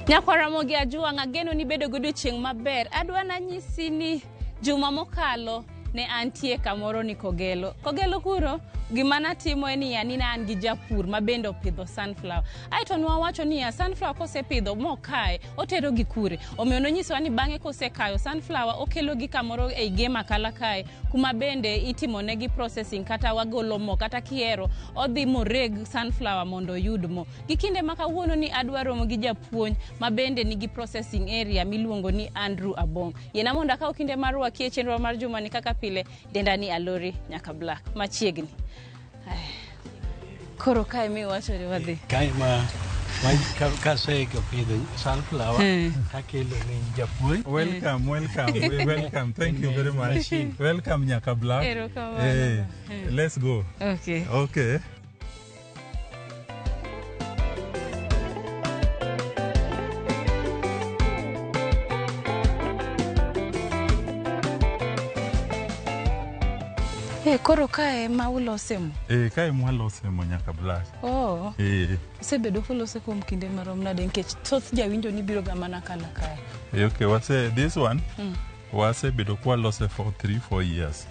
Nyakwar Ramogi Ajwang', ageno ni bedo gi odiochieng' maber. Adwa nanyisi ni juma mokalo ne antie kamoro ni Kogelo. Kogelo kuro, gima natimo en niya ni ne an gi japur ma bende opidho sunflower. Aeto nwawacho niya, sunflower kosepidho mokaye, otero gi kure. Omiyo nonyisowa ni bang'e kosekayo sunflower, okelo gi kamoro ei Gem Akala kae, kuma bende itimonegi processing kata wagolo mo, kata kihero, odhi moreg sunflower mondo oyud mo. Gi kinde ma kawuono ni adwa romo gi japuonj ma bende nigi processing area miluongo ni Andrew Abong. Yiena mondo akaw kinde mar rwaki e chenro mar jumani kaka pile, denda ni Alori nyaka Black machiegni. Ai. Koro kae miwacho ni wadhi. Kae ma kaseko pidho sunflower takelo ne japuonj. Welcome, welcome, welcome. Thank you very much. Welcome, Nyaka Black. Erokamano. Let's go. Okay. Okay. Koro kae ma ulose mo? Kae mwalose mo Nyaka Black. Oh. Usebedo kulose kuom kinde marom nade nikech thoth jawinjo ni biro ga mana kala kae. Okay, wase this one. Wasebedo kwalose for 3-4 years.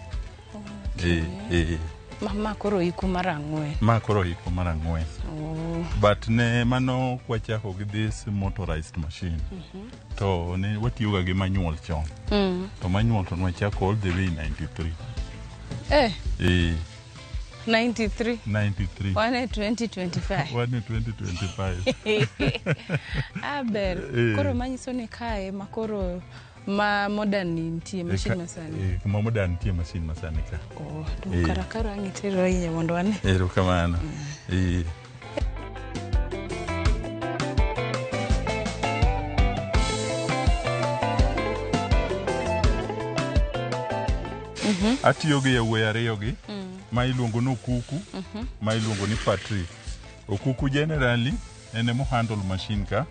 Okay. Ma koro iku mar ang'wen. Ma koro iku mar ang'wen. Oh. But ne mano kwachako gi this motorized machine. To ne watiyoga gi manual chon. To manual to nwachako all the way in 93. 93. 93. Wan e 2025. Wan e 2025. Aber. Koro manyiso ni kae ma koro ma modern nitie machine masani. Kuma modern nitie machine masani ka. Oh, to kara kara ang' itero iye mondo wane. Erokamano. Atiyo gi yawuoyi ariyo gi, ma iluongo ni Okuku, ma iluongo ni Patrick. Okuku generally en emo handle machine ka,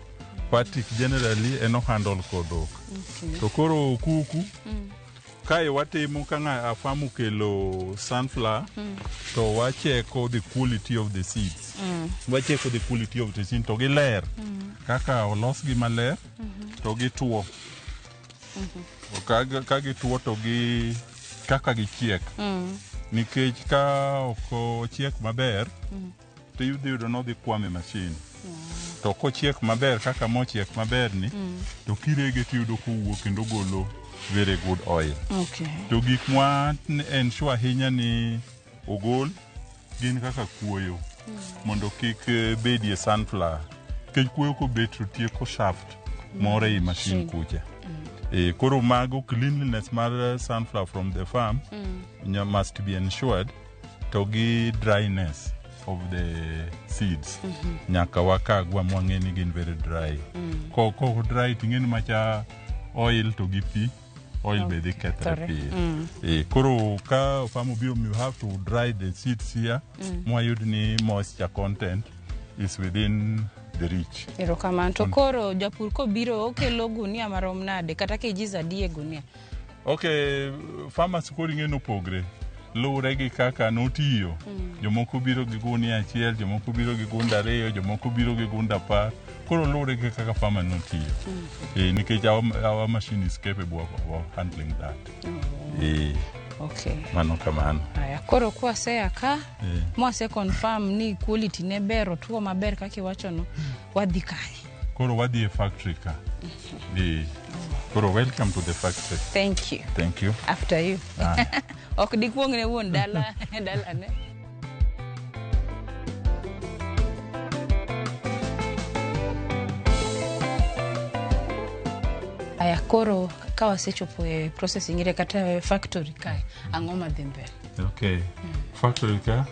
Patrick generally en o handle kodhok. To koro Okuku, kae watimo ka ng'a farm okelo sunflower, to wacheko the quality of the seeds. Wacheko the quality of the seeds to giler. Kaka olosgi maler, to gituo. Ka gituo to gi kaka gichiek. Nikech ka ok ochiek maber, to idhi yudo ni odhi kwamo e machine. To kochiek maber kaka mochiek maber ni, to kirege tiyudo kowuok kendo golo very good oil. To gik mwa ensure ahinya ni ogol gin kaka kuoyo mondo kik bedie sunflower. Nikech kuoyo kobet to tieko shaft moro ei machine kucha. Koro mago cleanliness mar sunflower from the farm must be ensured, to gi dryness of the seeds. Nyaka wakagwa mwang'e ni gin very dry. Ko dry ting'e ni macha oil to gi pi, oil be dhi kethre Kethore. piyo. Koro ka farm obiro, you have to dry the seeds here, mwayud ni moisture content is within the reach. Erokamano. To koro japur kobiro okelo gunia marom nade kata kgs adi e gunia? Okay, farmers koro ing'e nopogre. Luwre gi kaka notiyo. Jomoko biro gi gunia achiel, jomoko biro gi gunda ariyo, jomoko biro gi gunda 10. Koro luwre gi kaka farmer notiyo. Nikech our machine is capable of handling that. Okay. Mano kamano. Aya, koro kwasea ka, mwase confirm ni quality ne ber, otuo maber kaka iwachono, wadhi kanye? Koro wadhi e factory ka. Koro welcome to the factory. Thank you. Thank you. After you. Ok dikuong ne wuon dala dalane. Aya, koro ka wasechopo e processing area kata e factory kae, ang'o madhi mbele? Okay. Factory ka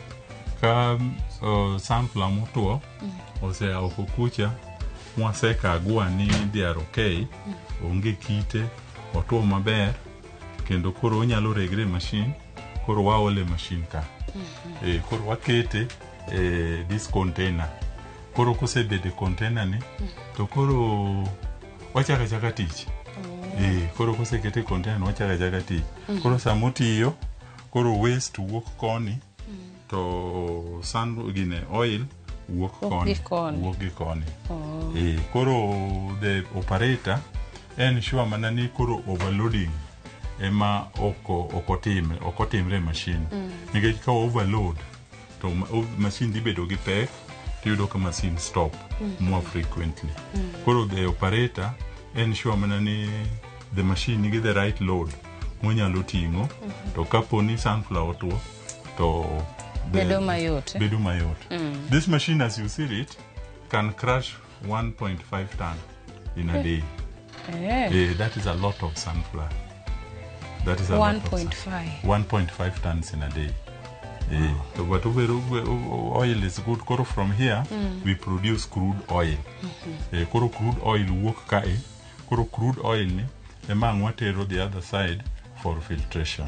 sunflower motwo osea oko kucha, mwasekagwa ni they are okay, onge kite, otwo maber, kendo koro onyalo regre e machine, koro waole e machine ka. Koro wakete e this container. Koro kosebedo e container ni, to koro wachako achaka tich. Koro kosekete e container wachako achaka tich. Koro sama otiyo, koro waste wuok koni, to sun gine oil Wuok Wuok koni. gi koni. Wuok gi koni. Oh. Koro the operator en sure mana ni koro overloading ema ok otimre e machine. Nikech ka overload to machine dhi bedo gi pek, tiyudo ka machine stop more frequently. Koro the operator en sure mana ni the machine nigi the right load monyalo ting'o, to kapo ni sunflower otuo to Bedo mayot, eh? Bedo mayot. This machine, as you see it, can crush 1.5 ton in a day. That is a lot of sunflower. That is a lot of 1.5. 1.5 tons in a day. So but oil is good. Koro from here, we produce crude oil. Koro crude oil wuok kae. Koro crude oil ni ema ang' watero the other side for filtration.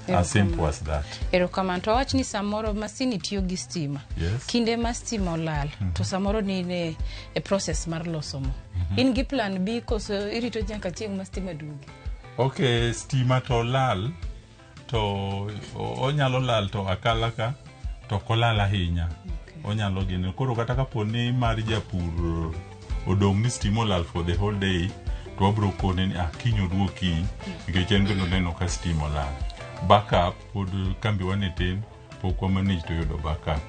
As simple as that. Erokamano. To wawach ni samoro masini tiyo gi stima. Yes. Kinde ma stima olal, to samoro ni in e process mar loso mo. In gi plan B koso irito nyaka chieng' ma stima duogi? Okay, stima to lal, to onyalo lal to akala ka, to ok olal ahinya. Onyalo gine. Koro kata kapo ni mar japur odong' ni stima olal for the whole day, to wabro kone ni kiny oduog kiny, nikech en bende oneno ka stima olal. Backup pod kambiwa ne tin, pok wa manage to yudo backup.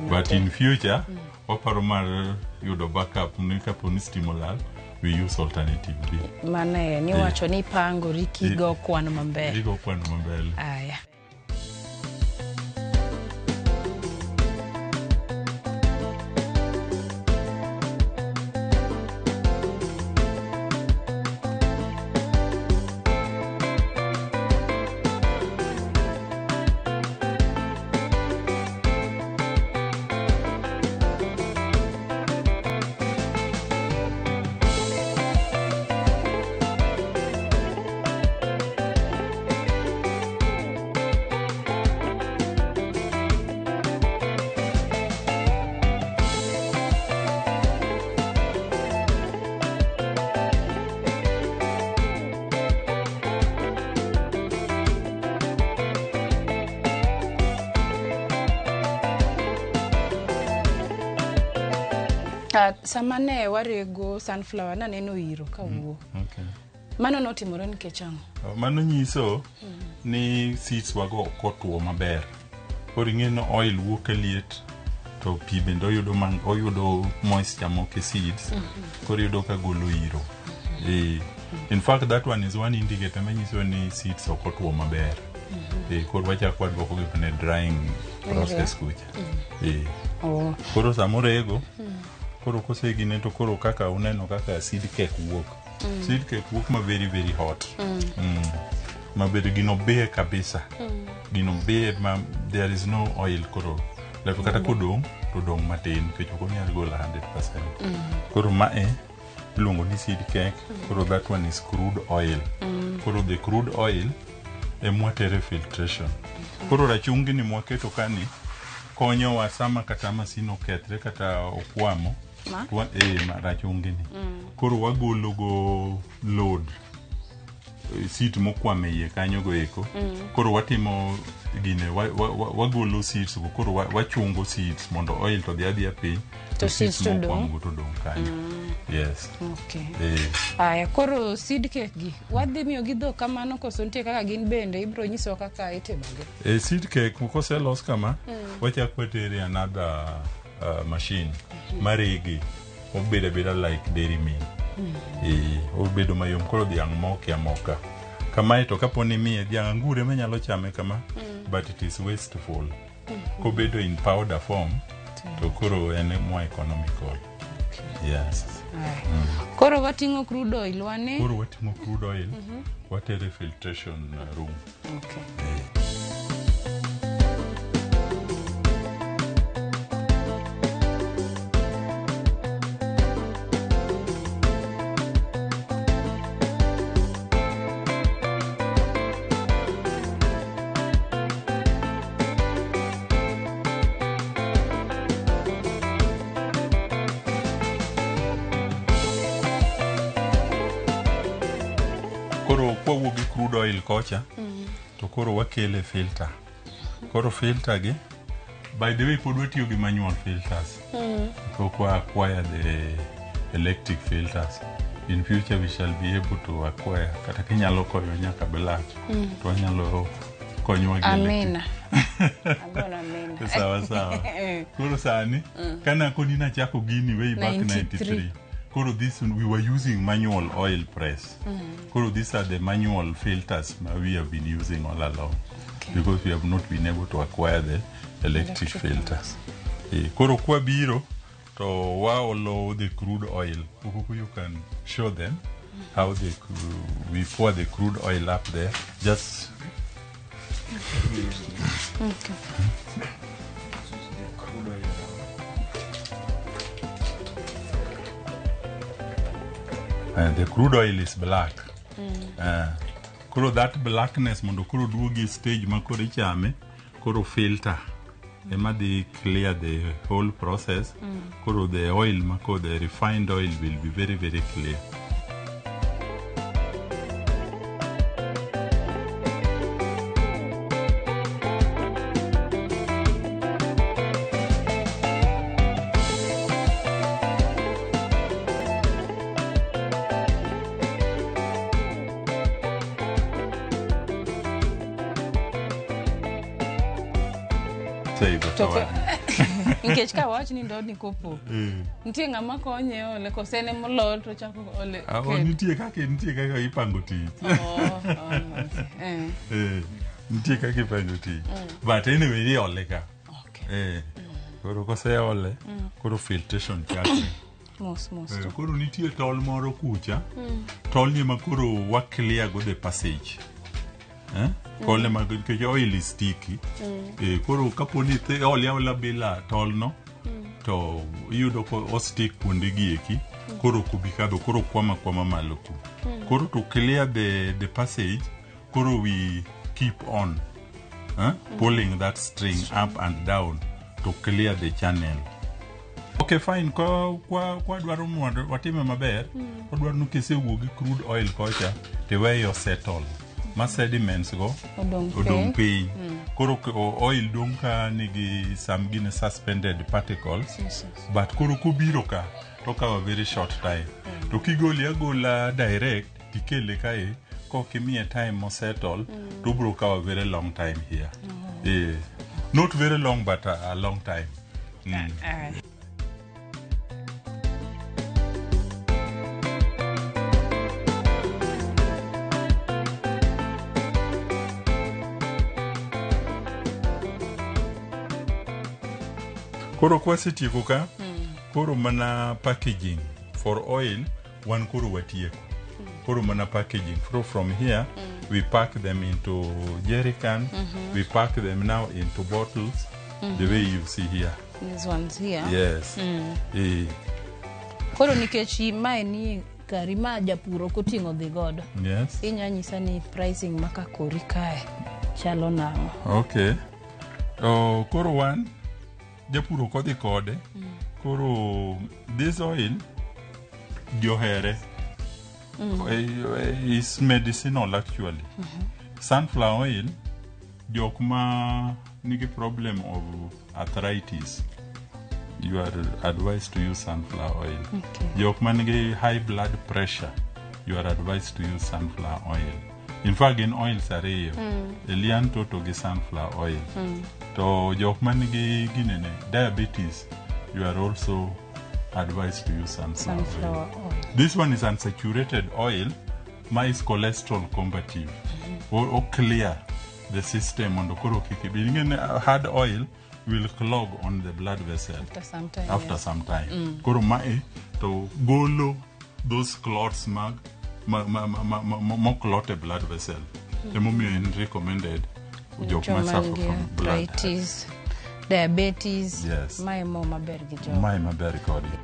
But in future, waparo mar yudo backup ni kapo ni stima olal, we use alternative B. Mano e niwacho ni ipangori kigo kwan mambele. Igo kwan mambele. Aya. Sama ne warego sunflower naneno iro kawuok. Mano notimore nikech ang'o? Mano nyiso ni seeds wago ok otuo maber. Koro ing'e ni oil wuok ka liet to pi bende oyudo moisture moko e seeds. Koro iyudo ka golo iro. In fact, that one is one indicator manyiso ni seeds ok otuo maber. Koro wachako waduoko gi mana drying process kucha. Koro samorego, koro kosegine to koro kaka uneno kaka seed cake wuok. Seed cake wuok ma very very hot. Maber gino ber kabisa. Gino ber ma there is no oil koro. Lep kata kodong' to dong' matin nikech ok onyal golo 100%. Koro mae iluongo ni seed cake. Koro that one is crude oil. Koro the crude oil emwatere filtration. Koro rachungi ni mwaketo kani konyowa sama kata masin okethre kata okwamo. Ma? Ma rachungi ni. Koro wagolo go load seat mokwamo e iye kanyo go eko. Koro watimo gine, wagolo seats go, koro wachungo seats mondo oil to dhi adhiya piny, To seeds to dong'. mokwamo go to dong' kanyo. Yes. Aya, koro seed cake gi wadhi miyo gi dhok kamano koso nitie kaka gin bende ibiro nyisowa kaka itimogi? Seed cake koselos kama, wachako watere another machine marege, obedo abeda like dairy meal. Obedo mayom, koro dhiang' moke amoka kamae to kapo ni imiye dhiang' angure ema nyalo chame kama, but it is wasteful. Kobedo in powder form to koro en more economical. Yes. Aya. Koro wating'o crude oil wane. Koro wating'o crude oil, watere filtration room. Koro kwawuok gi crude oil kocha, to koro wakele filter. Koro filter gi By the way, pod watiyo gi manual filters. Pok wa acquire the electric filters. In future we shall be able to acquire. Kata kinyalo konyo nyaka black. To wanyalo konywa gi electric. Amina. Agona amina. Sawa sawa. Koro sani, kana koni nachako gini way back 93. 93. Koro this one, we were using manual oil press. Koro these are the manual filters we have been using all along. Okay. Because we have not been able to acquire the electric Electric filters. Koro kwa biro to waolo the crude oil. Ukuku, you can show them how we pour the crude oil up there. Just Okay. Crude oil. The crude oil is black. Koro that blackness mondo koro duogi e stage ma koro ichame, koro filter ema dhi clear the whole process. Koro the oil ma koro the refined oil will be very very clear. Seibo To nikech ka wach ni ndoni kopo nitie ng'ama konye ole kose en emolor to chako ole kendo. Nitie kaka ipango tich. Oh, okay. Nitie kaka ipango tich. But anyway, iole ka. Koro koseole, koro filtration chakre. Mos mos to. Koro nitie tol moro kucha. Tol ni ma koro wa clear go the passage. Eh? Kole ma nikech oil is sticky. Koro kapo ni ole aola bila tolno to iyudo ko o stick kuonde gi eki koro ok obi kadho koro kwama kwama malo ku. Koro to clear the passage koro we keep on pulling that string up and down to clear the channel. Okay, fine. Kwa dwaro mondo watime maber, wadwaro ni kisewuok gi crude oil kocha, tiweyo settle. Ma sediments go Odong' odong' piny. piny. Koro oil dong' ka nigi some gine suspended particles. Yes. But koro kobiro ka, to kawo a very short time. To kigole agola direct, tikele kae, kok imiye time mosettle, to obiro kawo a very long time here. Not very long, but a long time. Alright. Koro kwasetieko ka, koro mana packaging for oil, wan koro watieko. Koro mana packaging. Koro from here, we pack them into jerrycan, we pack them now into bottles, the way you see here. These ones here. Yes. Koro nikech mae ni kari ma japur ok oting'o dhi godo. Inya nyisa ni pricing maka kori kae chalo nang'o? Okay. Oh, koro wan japur ok odhi kode. Koro this oil johere. Is medicinal actually. Sunflower oil jok ma nigi problem of arthritis you are advised to use sunflower oil. Jok ma nigi high blood pressure you are advised to use sunflower oil. In fact gin oils ariyo Elianto to gi sunflower oil. To jok ma nigi ginene diabetes you are also advised to use sunflower, Sunflower oil. oil. This one is unsaturated oil ma is cholesterol combative. O clear the system mondo koro kik ibi. Ing'e ni hard oil will clog on the blood vessel After some time. after some time. Koro mae to golo those clots mag ma mo clot e blood vessel. Emomiyo en recommended jok ma Joma suffer nigi from blood. arthritis, diabetes. Yes. Mae mo maber gi jogo. Mae maber kodgi.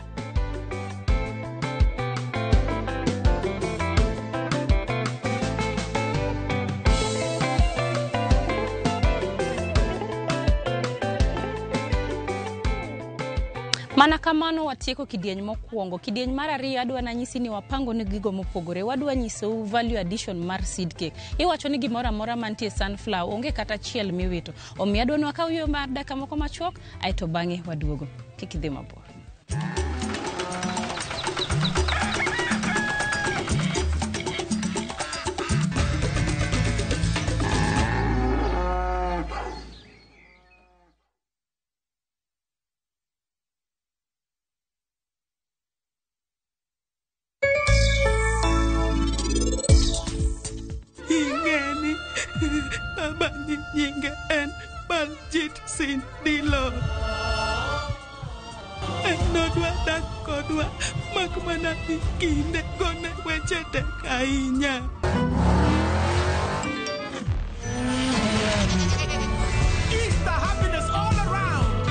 Mana kamano watieko kidieny mokwongo. Kidieny mar ariyo adwa nanyisi ni wapango ni gigo mopogore. Wadwa nyisou value addition mar seed cake. Iwacho ni gimoro amora mantie sunflower onge kata achiel miwito. Omiyo adwa ni wakaw yo mar dakika moko machuok aeto bang'e waduogo. Kik idhi mabor. Ing'eni babani nyinge en Baljit Singh Dillon. En nodwa dak kodwa mak mana ni kinde gone weche tek ahinya. Easter happiness all around.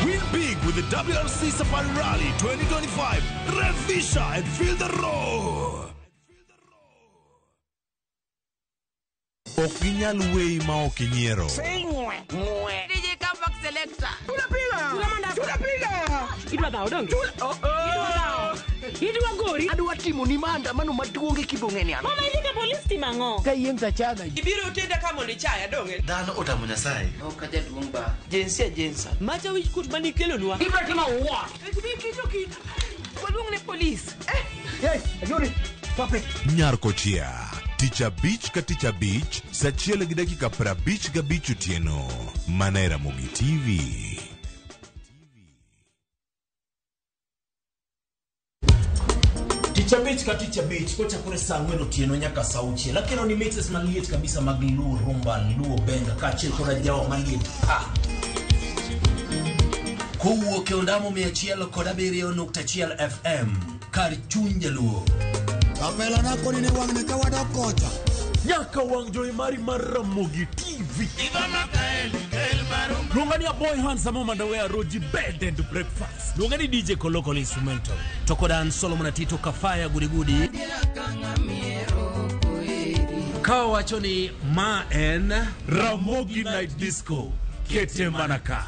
Win big with the WRC Safari Rally 2025. Revisha and feel the roar. Ok ginyal weyi ma ok inyiero. DJ Comeback Selector. Adwa timo ni maandamano maduong' e kibong'eni an. Mama idhi ka polis timo ang'o? Ka yieng' tachaga. Ibiro tenda ka mondo ichaya dong'e. Dhano otamo Nyasaye. Ok ajaduong' ba. Jinsia jinsa. Macha wich kut mani kelonwa. Ibiro timo what? Ibiro kit. Waluong ne polis. Hey, Ajuri, stop it. Nyar Kochia. Tich abich ka tich abich, sa achiel gi dakika 55 otieno. Mana e Ramogi TV. Tich abich ka tich abich kochakore saa ang'wen otieno nyaka saa auchiel akelo ni mixes maliet kabisa mag Luo rumba, Luo benga kaachiel koda jawa maliet pa. Kowuok e ondamo 107.1 FM kar chuny jaluo. Kapela na koni ne wang'ni ka wadok kocha. Nyaka wang' jowi mari mar Ramogi TV. Luonga ni Aboy Handsome Omanda Roji Bed and Breakfast. Luonga ni DJ Kolokol Instrumental. To koda an Solomon Atito Kafaya Gudigudi. Ka wacho ni ma en Ramogi Night Disco. Kete mana ka.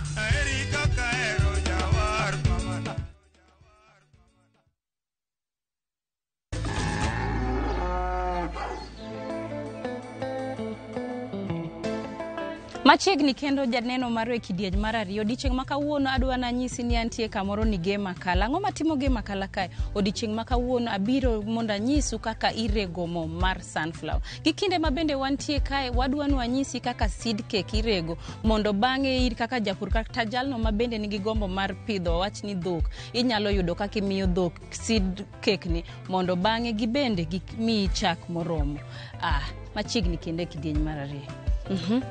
Machiegni kendo janeno marwa e kidieny mar ariyo. Odiechieng' ma kawuono adwa nanyisi ni antie kamoro ni Gema Kala. Ang'o matimo Gema Kala kae? Odiechieng' ma kawuono abiro mondo anyisu kaka irego mo mar sunflower. Gi kinde ma bende wantie kae, wadwa ni wanyisi kaka seed cake irego mondo bang'e ir kaka japur kata jalno ma bende nigi gombo mar pidho wach ni dhok, inyalo yudo kaka imiyo dhok seed cake ni mondo bang'e gibende gimiyi chak moromo. Machiegni kendo e kidieny mar ariyo.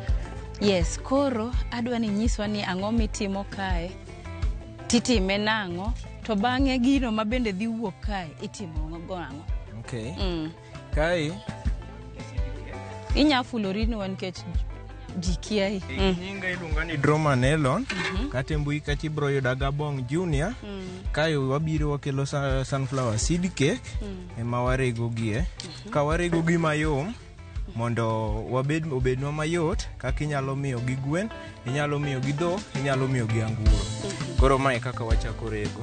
Yes, koro adwa ni nyiswa ni ang'o mitimo kae, titime nang'o, to bang'e gino ma bende dhi wuok kae itimo go ang'o. Okay. Kae Inya fulori nwa nikech ji kiayi. Nyinga iluonga ni Droman Elon. Kata e mbui kacha ibiro yuda Gabong Junior. Kae wabiro wakelo sunflower seed cake ema warego gie. Ka warego gi mayom mondo wabed obednwa mayot kaka inyalo miyo gi gwen, inyalo miyo gi dhok, inyalo miyo gi anguro. Koro mae kaka wachako rego.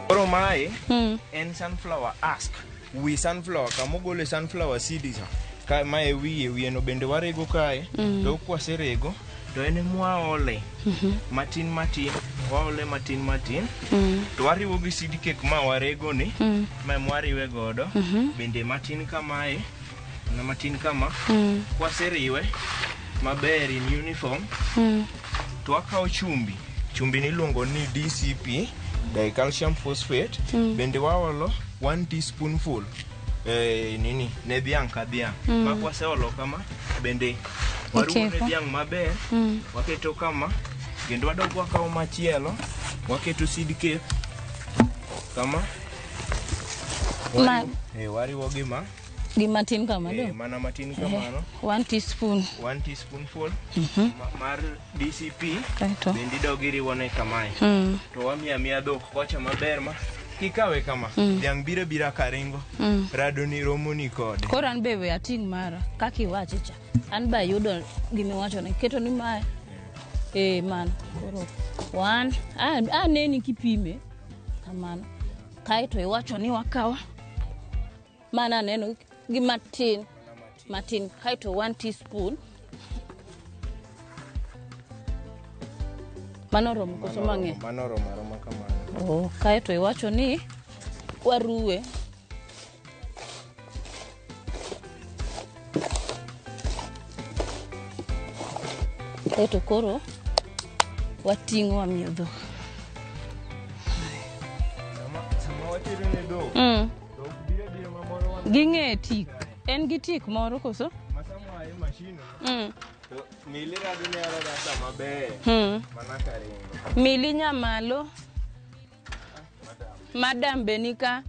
Koro mae en sunflower husk. Wi sunflower kamogole sunflower seeds ka mae wiye, wiye no bende warego kae. To kwaserego to en mwaole matin matin, waole matin matin. To wariwo gi seed cake ma warego ni, ma mwariwe godo bende matin kamae na matin kama. Kwaseriwe maber in uniform, to wakawo chumbi. Chumbi niluongo ni DCP, dicalcium phosphate. Bende waolo 1 teaspoonful Nini ne dhiang' ka dhiang'. Ma kwaseolo kama bende waruwo ne dhiang' maber. Waketo kama kendo wadok wakawo machielo waketo seed cake kama. Wariwo gi ma Gimatin kama do. Mana matin kamano. 1 teaspoon. 1 teaspoonful mar DCP. Kaeto. Bende idog iriwone kamae. To wamiyo amiya dhok kocha maber ma kikawe kama. Dhiang' biro bira karingo. Rado ni romo ni kode. Koro an be we ating' mara kaka iwache cha. An be ayudo gimiwacho ni keto ni mae. Mano. Koro 1 aneni kipime kamano. Kaeto iwacho ni wakawa. Mana neno gi matin. Matin kaeto 1 teaspoon. Mano romo koso mang'eny? Mano romo aroma kamano. Oh, kaeto iwacho ni waruwe. Kaeto koro wating'o wamiyo dhok. Sama watero ne dhok. Dhok biro biro mamoro wan. Ging'e tik. En gi tik moro koso? Masamo ae machine. To mili rado ne arada sama ber. Mana karingo. Mili nyamalo. Madam Benika.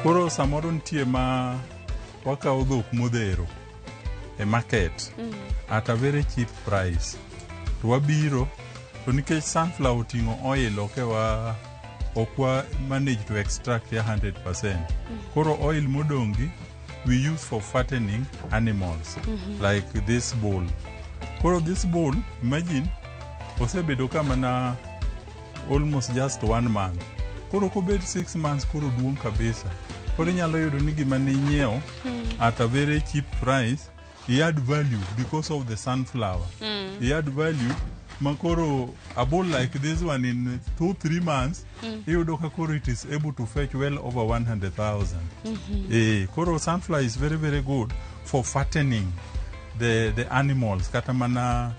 Koro samoro nitie ma wakawo dhok modhero e market at a very cheap price. To wabiro to nikech sunflower oting'o oil ok wa manage to extract 100%. Koro oil modong' gi we use for fattening animals like this bull. Koro this bull, imagine, osebedo ka mana almost just 1 month. Koro kobet 6 months koro duong' kabisa. Koro inyalo yudo ni gima ne inyiewo at a very cheap price, i add value because of the sunflower. I add value ma koro a bull like this one in 2-3 months, iyudo ka koro it is able to fetch well over 100,000. Koro sunflower is very very good for fattening the animals. Kata mana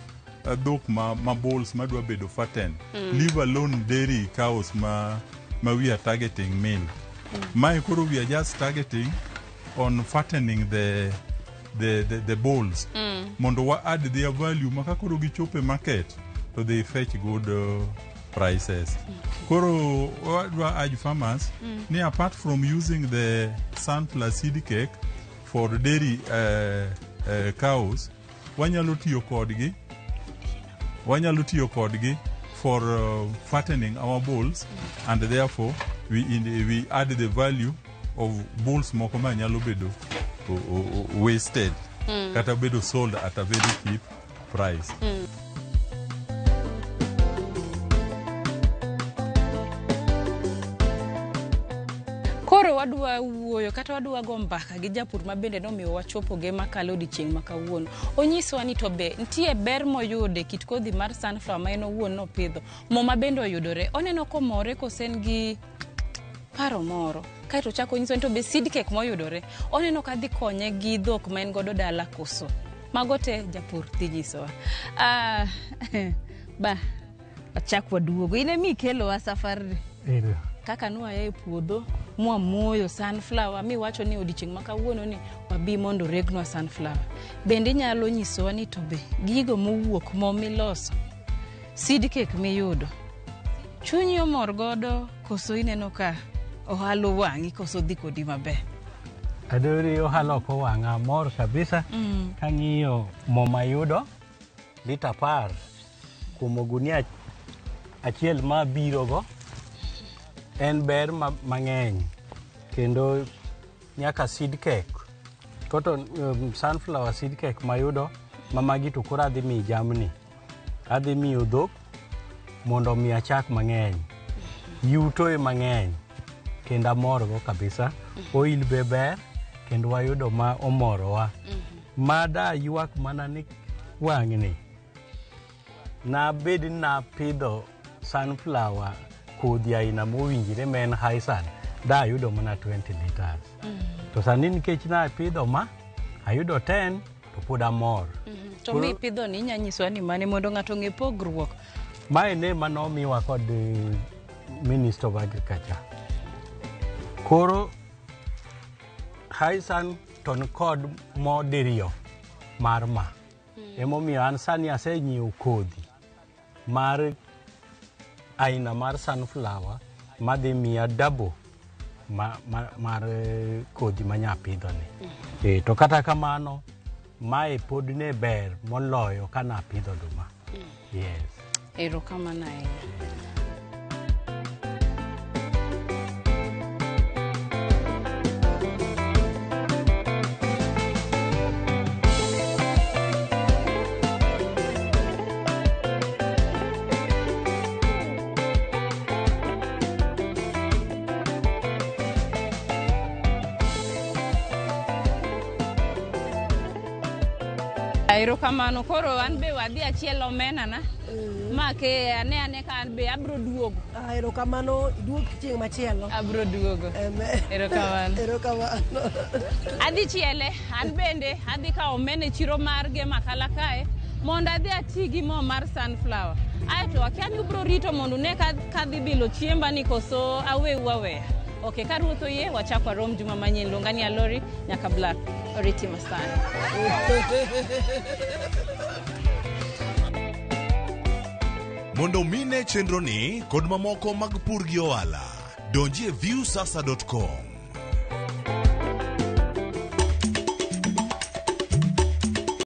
dhok ma bulls madwa bedo fattened. Leave alone dairy cows ma we are targeting milk. Mae koro we are just targeting on fattening the bulls. Mondo wa add their value maka koro gichope market to they fetch good prices. Koro wadwa urge farmers ni apart from using the sunflower seed cake for dairy cows, wanyalo tiyo kodgi for fattening our bulls, and therefore we add the value of bulls moko ma nyalo bedo wasted kata bedo sold at a very cheap price. Koro wadwa wuoyo kata wadwa go mbaka gi japur ma bende nomiyo wachopo ge makalo odiechieng' ma kawuono. Onyiswa ni to be nitie ber moyude kit kodhi mar sunflower ma en owuon nopidho. Mo ma bende oyudore. Oneno komore kosen gi paro moro. Kaeto ochako onyiso ni to be seed cake moyudore. Oneno ka dhi konye gi dhok ma en godo dala koso. Mago te japur dhi nyisowa. Ba achak waduogo. In ema ikelowa safar. Kaka nwaya e puodho mwamoyo sunflower miwacho ni odiechieng' ma kawuono ni wabi mondo regnwa sunflower. Bende inyalo nyisowa ni to be gigo mowuok mo miloso seed cake miyudo chunyi omor godo koso ineno ka ohala wang'i koso dhi kodi maber? Adori ohala ok owang'a, mor kabisa. Kang'iyo mo mayudo lita 10 kuom ogunia achiel ma birogo en ber mang'eny kendo nyaka seed cake koto sunflower seed cake mayudo mamagi to koro adhi miyo jamni, adhi miyo dhok mondo omiya chak mang'eny, yuto e mang'eny kendo amorgo kabisa. Oil be ber kendo wayudo ma omorowa. Mada ywak mana ni wang'ni nabed ni napidho sunflower kodhi aina mowinjore ma en Hisan, Da ayudo mana 20 liters. To sani nikech napidho ma ayudo 10 to pod amor. To mi pidho ni inya nyiswa ni mane mondo ng'ato ong'e pogruok. Mae ne manomiwa kod Minister of Agriculture. Koro Hisan to nikod mo diriyo mar ma. Emomiyo an sani asenyiewo kodhi mar aina mar sunflower madhi miya double mar kodhi manyapidho ni. To kata kamano mae pod ne ber moloyo kana apidho oduma. Yes. Erokamano ahinya. Erokamano. Koro an be wadhi achiel omena na. Ma ke ane ka an be abro duogo. Ah, erokamano, iduog chieng' machielo. Abro duogo. Erokamano. Erokamano. Adhi chiele, an bende adhi kawo omena e chiro mar Gema Kala kae mondo adhi ati gi mo mar sunflower. Aeto akia ni ubro rito mondo une ka kadhi bilo chiemba ni koso aweu aweya. Ok, ka ruoth oyie wachak warom juma manyien. Luonga ni Alori nyaka Black. Oriti masani. Mondo mine chenro ni kod mamoko mag pur gi ohala, donji e viusasa.com.